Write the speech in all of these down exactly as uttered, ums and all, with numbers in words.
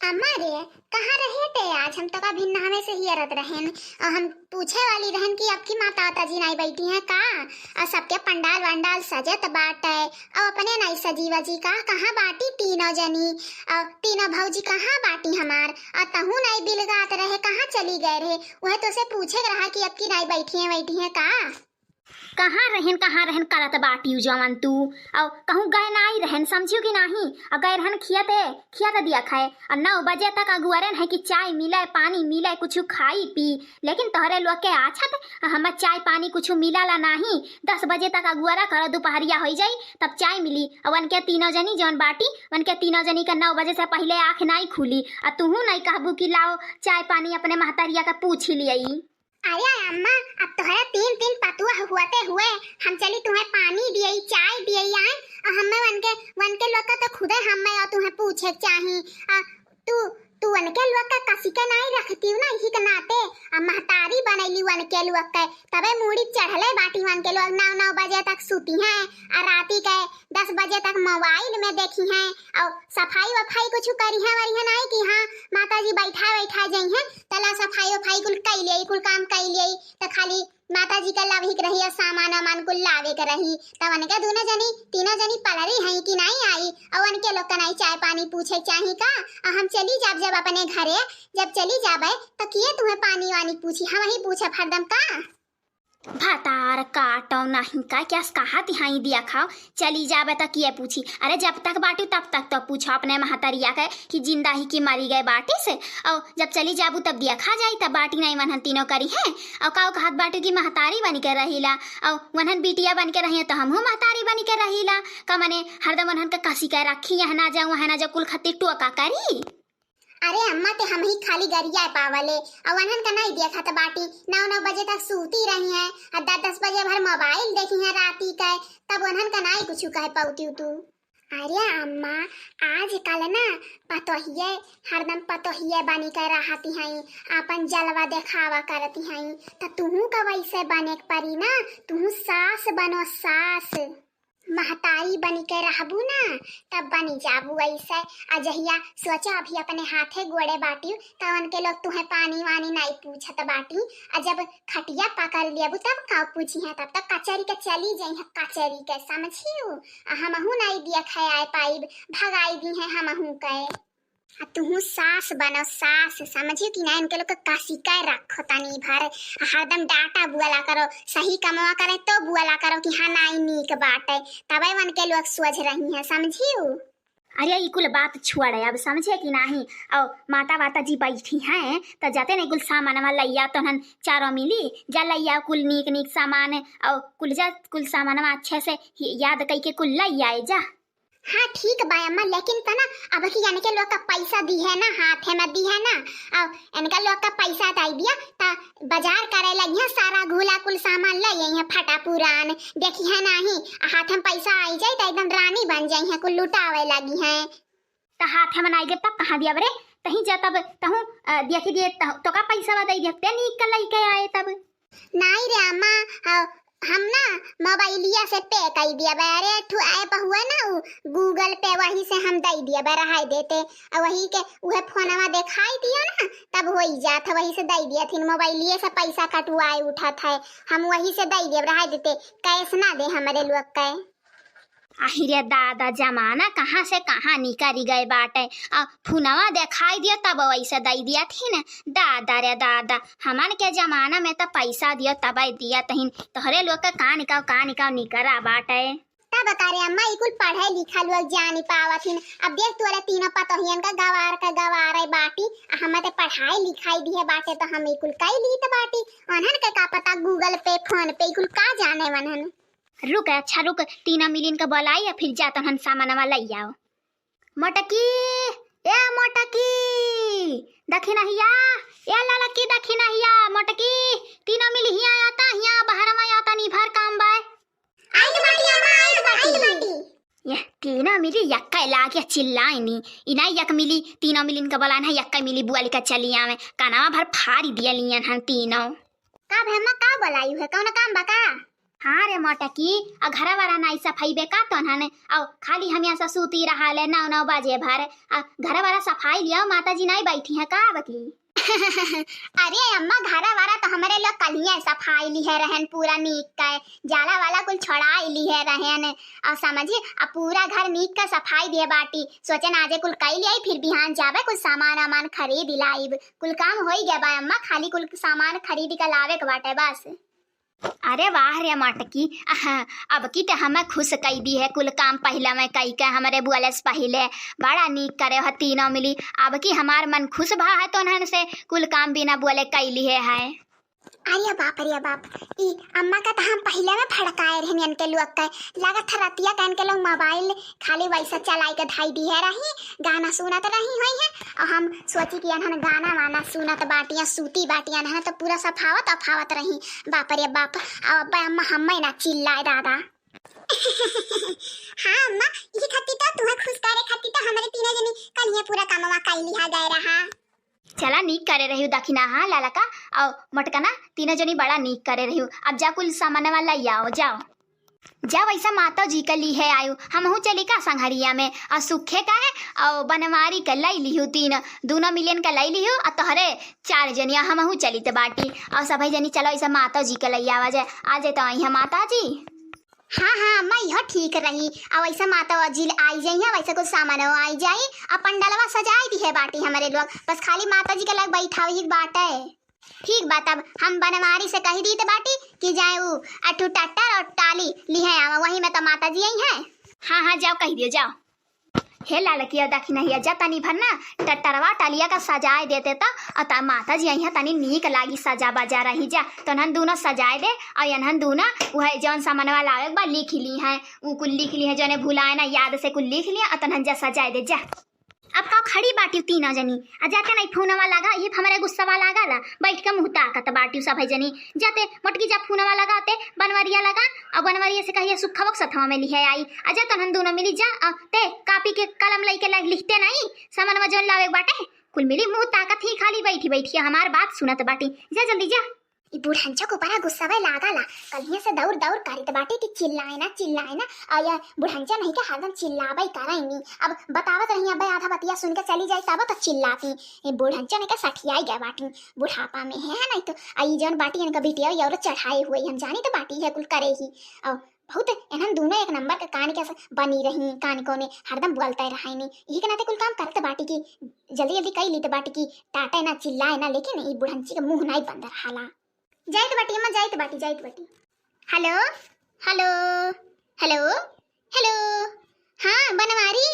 अम्मा रे, कहाँ रहे ते आज? हम तो का भिन्न हमें से हियरत रहेन और हम पूछे वाली रहन कि अबकी माता वाता जी नाई बैठी हैं का? और सबके पंडाल वंडाल सजत बाटे और अपने नाई सजी वजी का? कहाँ बाटी तीनों जनी? और तीनों भौजी कहाँ बाटी हमार? और तहू नाई बिलगात रहे, कहाँ चली गए रहे? वह तो से पूछे रहा कि अबकी नाई बैठी हैं, बैठी हैं का? कहाँ रहन, कहाँ रहन करत बाटिउ जवन तू? अउ कहूँ गए नाई रहन, समझिउ कि नाहीं? अउ गए रहन खियते, खियत दिया खाए। अउ नौ बजे तक अगुअरेन है कि चाय मिले, पानी मिले, कुछु खाई पी। लेकिन तोहरे लोग के आछत, हमें चाय पानी कुछु मिलाला नाहीं। दस बजे तक अगुअरा करो, दुपहरिया होई जाई, तब चाय मिली। अउ उनके तीनों जनी जवन बाटी, उनके तीनों जनी के नौ बजे से पहिले आँख नाई खुली। अउ तुहू नाई कहबू कि लाओ चाय पानी अपने महतरिया का पूछ लियई। अरे अम्मा, अब तोहरा तीन तीन पतुआ हुअते हुए हम चली तुहें पानी दियई, चाय दियई आए, और हमें वनके, वनके लोग का तो खुदे हमें और तुहें पूछे के चाही। आ, तू, तू वनके लोग का कसी के नाई रखती ना, इही के नाते अब महतारी बनैली वनके लोग के, तबे मूड़ी चढ़ले बाटी वनके लोग। नौ, नौ बजे तक सूती हैं, आ राती के दस बजे तक मोबाइल में देखी हैं, और सफाई वफाई कुछ करी हैं वरी हैं नाई कि हाँ माता जी बैठा बैठा जई हैं, तला सफाई वफाई कुल कई लेई, कुल काम कई लेई, त खाली माता जी के लावे के रही और सामान वामान कुल लावे के रही। तब उनके दोनों जनी, तीनों जनी पलरी हैं कि नाई आई, और उनके लोग का नाई चाय पानी पूछे चाही का? और हम चली जाब जब अपने घरे, जब चली जाबे तो किए तुहें पानी वानी पूछी, हम ही पूछब हरदम का? भतार काटो नहीं का, क्या कहा तिहाई दिया खाओ, चली जाबे त किए पूछी? अरे जब तक बाटू तब तक तो पूछो अपने महतरिया के कि जिंदा ही कि मरी गए बाटी से। और जब चली जाबू तब दिया खा जाई, तब बाटी नहीं मनहन तीनों करी है। और काऊ कहत बाटू कि महतारी बनी के रहीला, और वनहन बिटिया बन के रही तो हमहू महतारी बनी के रहीला। का मने हरदम वनहन के कसी के रखी, यहाँ ना जाऊँ, वहाँ ना जाऊँ, कुल खत्ती टोका करी। अरे अम्मा, ते हम ही खाली गरिया पावले, और वनहन का नाई देखत बाटी, नौ नौ बजे तक सूती रही हैं, और दस दस बजे भर मोबाइल देखी हैं राती के, तब वनहन का नाई कुछ कह पाउती तू। अरे अम्मा, आजकल ना पतोहिए, हरदम पतोहिए बनी के रहती हैं, अपन जलवा देखावा करती हैं, तो तुहू का वैसे बने के परी ना, तुहू सास बनो सास। महतारी बनी के रहबू ना, तब बनी जाबू ऐसे। आ जहिया सोचा अभी अपने हाथे गोड़े बाटी, तब उनके लोग तुहें पानी वानी नाई पूछत बाटी। आ जब खटिया पकड़ लेबू तब का पूछी हैं, तब तक कचरी के चली जाई है, कचरी के समझियो। आ हमहू नाई दिया खाए पाइब, भगाई दी है हमहू के। आ तुहू सास बनो सास, समझियो कि ना? इनके लोग के कसी के रखो तनी भर, हरदम डाटा बुअला करो, सही कमवा करे तो बुअला करो कि हाँ नाई नीक बाटे, तबे उनके लोग सोच रही हैं, समझियो। अरे ई कुल बात छोड़, अब समझे कि नाहीं? और माता वाता जी बैठी हैं तो जाते नहीं कुल सामानवा लैया, तोहन चारों मिली जा लैया कुल नीक नीक सामान, और कुल जा कुल सामानवा अच्छे से याद कई के कुल लैया जा। हाँ ठीक बा अम्मा, लेकिन त ना अब की इनके लोग का पैसा दी है ना, हाथे में दी है ना, अब इनका लोग का पैसा दे दिया त बाजार करे लगी है, सारा घुला कुल सामान ले आई है फटा पुरान, देखी है नाही, आ हाथ में पैसा आई जाए त एकदम रानी बन जाई है, कुल लुटावे लगी है। त हाथ में आई गए तब कहाँ दिया बरे, तही जा तब तहूँ देखी दिए तो का पैसा दे दिया ते नीक का लई के आए तब। नाई रे अम्मा, ह-, हम ना मोबाइलिया से पे कई दिया बे। अरे ठू ऐप हुआ ना उ Google Pay, वही से हम दई दिया बे, रहाई देते। और वही के उहे फोनवा देखाई दिया ना, तब होई जात है, वही से दई दिया थिन। मोबाइलिए से पैसा कटुआए उठत है, हम वही से दई दिया, रहाई देते। कैश ना दे हमरे लोग के। आहि रे दादा, जमाना कहाँ से कहाँ निकरी गए बाटे। आ फुनवा देखाई दियो तब वैसे दई दिया थिन। दादा रे दादा, हमन के जमाना में त पैसा दियो तब दिया तहिन। तोहरे लोग के का निकाव, का निकाव निकरा बाटे। तब का रे अम्मा, ई कुल पढ़े लिखा लोग जानी पावत हिन। अब देख तोरे तीनों पतोहियन का गवार का गवार है बाटी, आ हमें ते पढ़ाई लिखाई दिए बाटे तो हम ई कुल कई लीत बाटी। उन्हन के का पता Google Pay, PhonePe ई कुल का जाने वनहन। रुक, अच्छा रुक, तीनों मिलिन के बोलाई या फिर जा तोहन सामानवा लई आओ। मोटकी, ए मोटकी, दखिनहिया, ए ललकी दखिनहिया, मोटकी, तीनों मिली हिया आता, हिया बहरवा आता, नी भर काम बाय। आइत बाटी अम्मा, आइत बाटी। ये तीनों मिली यक्का लागे चिल्लाइनी, इना यक मिली, तीनों मिलिन के बोलान है, यक्का मिली बुआ लिका चली आवे, कानावा भर फारी दिया लियन हम तीनों। का भे अम्मा, का बोलाई है, कौन काम बा का? हाँ रे मोटकी, आ घरवा रा नाई सफाई बे का तोन्हन? अउ खाली हम यहाँ से सूती रहा ले नौ नौ बजे भर। आ घरवा रा सफाई लियाओ, माता जी नाई बैठी हैं का अब की? अरे अम्मा, घरवा रा तो हमरे लोग कलिया सफाई लिहे रहन, पूरा नीक के जाला वाला कुल छोड़ाई लिहे रहन। अउ समझी, अब पूरा घर नीक के सफाई दिए बाटी। सोचन आजे कुल कई लियाई, फिर बिहान जाबे कुल सामान वामान खरीद लाइब। कुल काम होई गया बा अम्मा, खाली कुल सामान खरीद के लावे के बाटे बस। अरे वाह रे मोटकी, अहा, अब की त हमें खुश कई दिहे, कुल काम पहिले में कई के हमरे बोले से पहिले। बड़ा नीक करे हो तीनों मिली। अब की हमार मन खुश भा है तोन्हन से, कुल काम बिना बोले कई लिहे है। अरे बाप रे बाप, ई अम्मा का त हम पहिले में भड़काए रहन इनके लोग के। लागत है रतिया का इनके लोग मोबाइल खाली वैसा चलाई के धाई दिहे रही, गाना सुनत रही होई है। अउ हम सोची कि इन्हन गाना वाना सुनत बाटिया, सूती बाटिया, इन्हन तो पूरा सफावत अफावत रही। बाप रे बाप, अब अब्बे अम्मा हम्मे ना चिल्लाए दादा। हाँ अम्मा, इही खातिर तो तुम्हें खुश करे खातिर तो हमरे तीनों जनी कलिया पूरा कमवा कई लिहा गए रहा। चला, नीक करे रहियो दखिना, हाँ लालका, अउ मोटकना, तीनों जनी बड़ा नीक करे रहियो। अब जा कुल सामानवा लई आओ, जाओ। जा वैसा माता जी के लिहे आयो, हमहू चली का संघरिया में, अउ सुखे का है, अउ बनवारी के लई लिहू तीन, दूनो मिलियन के लई लिहू, अउ तोहरे चार जनिया हमहू चलित बाटी, अउ सभई जनी चलो ऐसा माता जी के लई आवा जाए, आ जाए तो आई है माता जी। हाँ, हाँ, अम्मा, इहो ठीक रही। आ वैसे माता जी आई जाई है, वैसे कुछ सामानो आई जाई, आ पंडलवा सजाई दिहे बाटी हमरे लोग। बस खाली माता जी के लग बैठावे ही बाटे। ठीक बा, तब हम बनवारी से कही दीत बाटी कि जाए उ अठू टट्टर और टाली लिहे आवा, वही में तो माता जी आई है। हाँ, हाँ, जाओ, कही दियो, जाओ। हे लालकिया, दखिनहिया, जा तनी भर ना टट्टरवा टालिया का सजाए देते त, अ त माता जी अइहा तनी नीक लागी, सजा बजा रही जा। तो इन्हन दूनो सजाए दे, अउ इन्हन दूनो उहे जौन सामानवा लावे के बा लिख ली है, उ कुल लिख ली है, जौने भुलाए ना याद से कुल लिख लिया, अ तनहन जा सजाए दे जा। अब का खड़ी बाटी तीनों जनी, आ जाते नहीं फोनवा लगा, ये हमरे गुस्सावा लागा ला, बैठ के मुँह ताकत बाटी सब है जनी। जाते मोटकी जा फोनवा लगाते, बनवरिया लगा, अउ बनवरिया से कहिए सुखवक सथवा में लिहे आई, आ जा तनहन दूनो मिली जा, अ ते कापी के कलम लइके लाग लिखते नहीं, सामानवा जौन लावे के बाटे, कुल मिली मुँह ताकत ही खाली बैठी बैठी हमार बात सुनत बाटी। जा जल्दी जा। ई बुढ़ंचा के ऊपरा गुस्सावे लागा ला, कलिया से दौड़ दौड़ करित बाटी कि चिल्लाए ना, चिल्लाए ना, अउ ये बुढ़ंचा नहीं के हरदम चिल्लावे करैनी। अब बतावत रही, अबे आधा बतिया सुन के चली जाई तब तो चिल्लाती। ई बुढ़ंचा नहीं के सठियाई गए बाटी, बुढ़ापा में है, है नहीं तो। आ ई जौन बाटी इनका बिटिया और चढ़ाए हुए हम जानी तो बाटी है कुल करे ही। अउ बहुत एनहन दूनो एक नंबर के कान के स-, बनी रही, कान कोने हरदम बोलते रहाइनी। यही के नाते कुल काम करत बाटी कि जल्दी जल्दी कई लीत बाटी कि टाटे ना चिल्लाए ना, लेकिन ई बुढ़ंची के मुँह नाई बंद रहाला। जाइत बाटी अम्मा, जाइत बाटी, जाइत बाटी। Hello, hello, hello, hello. हाँ, बनवारी,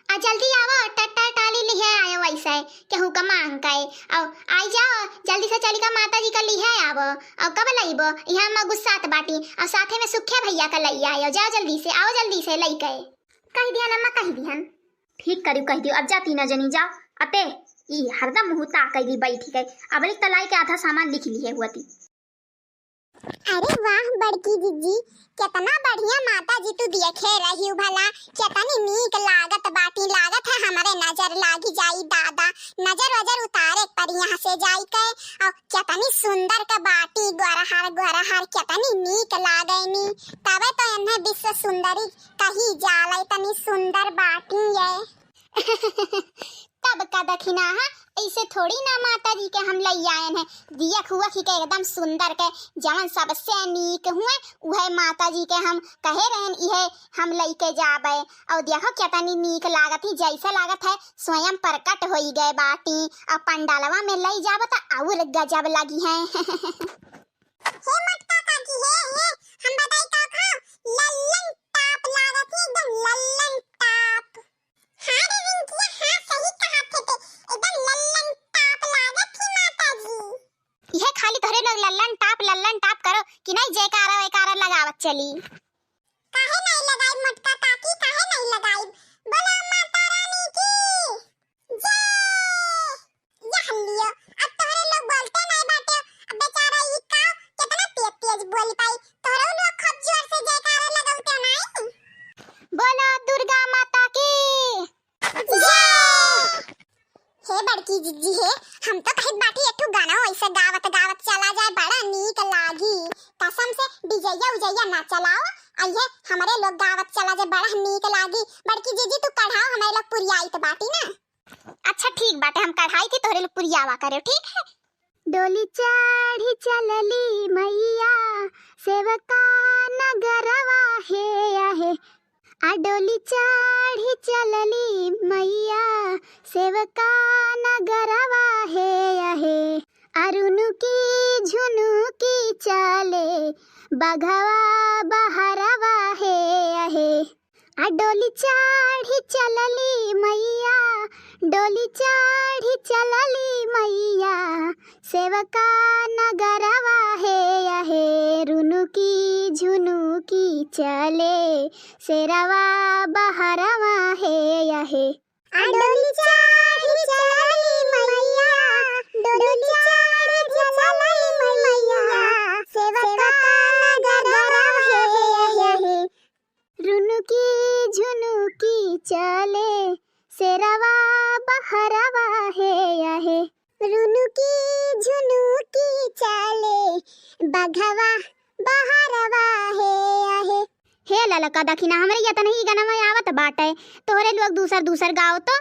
आ जल्दी आवा, टट्टा टाली लिहे आयो वैसे, केहू का मांग के। अउ आई जाओ, जल्दी से चली का माता जी का लिहे आवो। अउ कब लइबो? यहाँ अम्मा गुस्सात बाटी। अउ साथे में सुखे भैया का लई आयो, जाओ जल्दी से, आओ जल्दी से लई के। कही दिहन अम्मा, कही दिहन। ठीक करियो, कही दियो, अब जा तीनों जनी जाओ। अते, ई हरदम मुँह ताकैली बैठी गई। अबलिक त लाई के आधा सामान लिख लिहे हुआ ती। अरे वाह बड़की जीजी, केतना बढ़िया माता जी तू देखे रही भला, केतनी नीक लागत बाटी। लागत है हमरे नजर लागी जाई दादा, नजर वजर उतारे पर यहाँ से जाई के। अउ केतनी सुंदर के बाटी, गोरहर गोरहर केतनी नीक लागैनी, तबे तो इन्हें विश्व सुंदरी कही जाला, इतनी सुंदर बाटी ये। तब का दखिना है, ऐसे थोड़ी ना माता जी के हम लई आयन है। दियख उख के एकदम सुंदर के, जवन सबसे नीक हुए, उहे माता जी के हम कहे रहन, इहे हम लई के जाबे। अउ देखो केतनी नीक लागत ही, जैसे लागत है स्वयं प्रकट होई गए बाटी। अउ पंडालवा में लई जाबे त और गजब लगी है। हे मोटका काकी, हे, हे, हम बताई का खाओ? लल्लन टाप लागत ही, एकदम लल्लन टाप। हाँ रे रिंकिया, हाँ, सही कहा थे ते, एकदम लल्लन टाप लागत ही माता जी। यह खाली तोहरे लोग लल्लन टाप, लल्लन टाप करो कि नहीं, जयकारा वयकारा लगावत चली। काहे नहीं लगाई मोटका काकी, काहे नहीं लगाई? बोलो माता रानी की जय। यह लियो, अब तोहरे लोग बोलते नहीं बाटे, अब बेचारा ई का कितना तेज तेज बोल पाई, तोहरे लोग खूब जोर से जयकारा लगौते नहीं। बोलो दुर्गा माता की जय। हे बड़की जिज्जी हे, हम तो कहित बाटी एक ठो गाना वैसे गावत गावत चला जाए, बड़ा नीक लागी। कसम से डीजैया उजैया ना चलाओ, अइहे हमरे लोग गावत चला जाए, बड़ा नीक लागी। बड़की जिज्जी तू कढ़ाओ, हमरे लोग पुरियाइत बाटी ना। अच्छा ठीक बाटे, हम कढ़ाई थी, तोहरे लोग पुरियावा करे, ठीक है। डोली चढ़ी चलली मैया सेवका नगरवा हे आहे। आ डोली चढ़ी चलली मैया सेवका नगरवा हे आहे। अरुनु की झुनु की चले बघवा बहरवा हे आहे। आ डोली चढ़ी चलली मैया, डोली चढ़ी चलली मैया, सेवका नगरवा हे आहे। रुनुकी झुनुकी चले, सेरवा बहरवा हे आहे। आ डोली चढ़ी चलली मैया, डोली चढ़ी चलली मैया, सेवका नगरवा हे आहे। रुनुकी झुनुकी चले, सेरवा बहरवा हे आहे। रुनुकी झुनुकी चले, बघवा बहरवा हे आहे। हे ललका दखिना, हमरे ये तनही गनवा आवत बाटे, तोहरे लोग दूसर दूसर गाओ तो।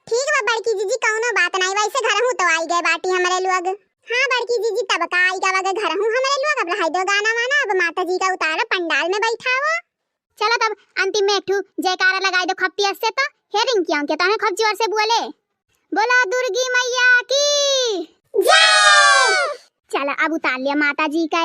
ठीक बा बड़की जिज्जी, कौनो बात नाई, वैसे घरहू तो आई गए बाटी हमरे लोग। हाँ बड़की जिज्जी, तब का आई गवा गे घरहू हमरे लोग। अब रहाई दो गाना वाना, अब माता जी का उतारो, पंडाल में बैठाओ। चलो तब अंतिम में एक ठू जयकारा लगाई दो खूब तेज से तो। हे रिंकी अंके तने खूब जोर से बोले, बोला दुर्गी मैया की जय। चलो अब उतार लिया माता जी का।